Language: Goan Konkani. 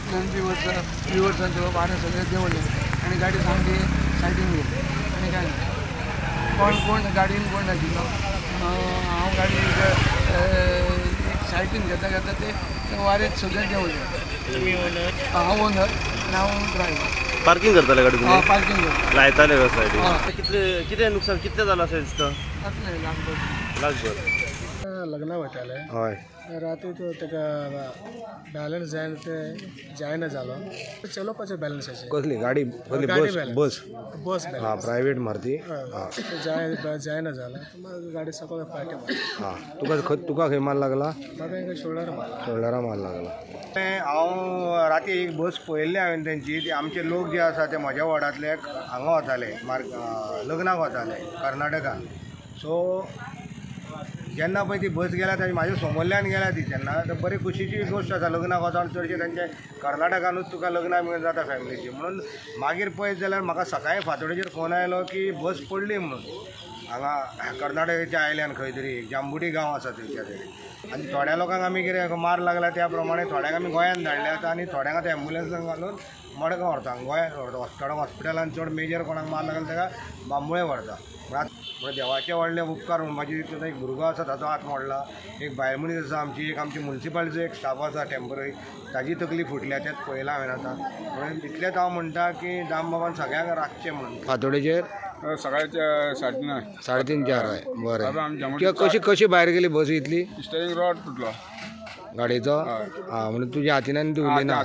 तितल्यान रिवर्सान थंय वारें सगळें देंवलें आनी गाडी सामकी सायडीन गेली आनी कांय ना. कोण कोण गाडयेन कोण नाशिल्लो. हांव गाडी सायडीन घेता घेता ते वारें सगळें देंवलें. हांव ओनर आनी हांव ड्रायव्हर. पार्किंग करताले गाडी? पार्किंग करता, लायताले सायडीन. कितले कितें नुकसान कितलें जालां अशें दिसता? जातलें लाखभर. लाखभर. लग्नाक वयताले. हय. राती ताका बॅलन्स जायना, ते जायना जालो चलोवपाचें बॅलन्साचें. कसली गाडी? कसली बस? बस बस. हां, प्रायवेट मारुती. जायना जाला, मागीर गाडी सकयल फाटी मारली. हां, तुका खंय मार लागला? म्हाका हिंगा शोल्डर मारला. शोल्डरा मार लागला. हांव राती एक बस पळयल्ली हांवें तेंची. ती आमचे लोक जे आसा ते म्हज्या वॉर्डांतले हांगा वताले, लग्नाक वताले कर्नाटकान. सो जेन्ना पळय ती बस गेल्या ताजी म्हाज्या समोरल्यान गेल्या ती तेन्ना तर बरी खुशीची गोश्ट आसा. लग्नाक वता आनी चडशे तेंचे कर्नाटकानूच तुका लग्नां बी जाता फॅमिलीची म्हणून. मागीर पळयत जाल्यार म्हाका सकाळीं फांतोडेचेर फोन आयलो की बस पडली म्हणून हांगा कर्नाटकाच्या आयल्यान खंय तरी एक जांबुटी गांव आसा थंयच्या तरी. आनी थोड्या लोकांक आमी कितें मार लागला त्या प्रमाणे थोड्यांक आमी गोंयांत धाडल्यात आनी थोड्यांक आतां एम्बुलन्सान घालून मडगांव व्हरता. गोंयांत व्हरता थोड्यांक हॉस्पिटलान, चड मेजर कोणाक मार लागला ताका बांबोळे व्हरता. म्हणल्यार देवाचे व्हडले उपकार म्हणपाचे तितून एक भुरगो आसा ताचो हात मोडला, एक बायल मनीस आसा आमची, एक आमची मुन्सिपालिटीचो एक स्टाफ आसा टेंपररी, ताजी तकली फुटल्या तेंच पळयलां हांवें आतां. म्हणून इतलेंच हांव म्हणटा की दामबाबान सगळ्यांक राखचें म्हणून. फांतोडेचेर सकाळच्या 3:30 3:30 4. हय, बरें. कशी कशी भायर गेली बस इतली? स्टेरिंग रॉड तुटलो गाडयेचो. आं, म्हणून तुज्या हातीन आनी ती उरली ना.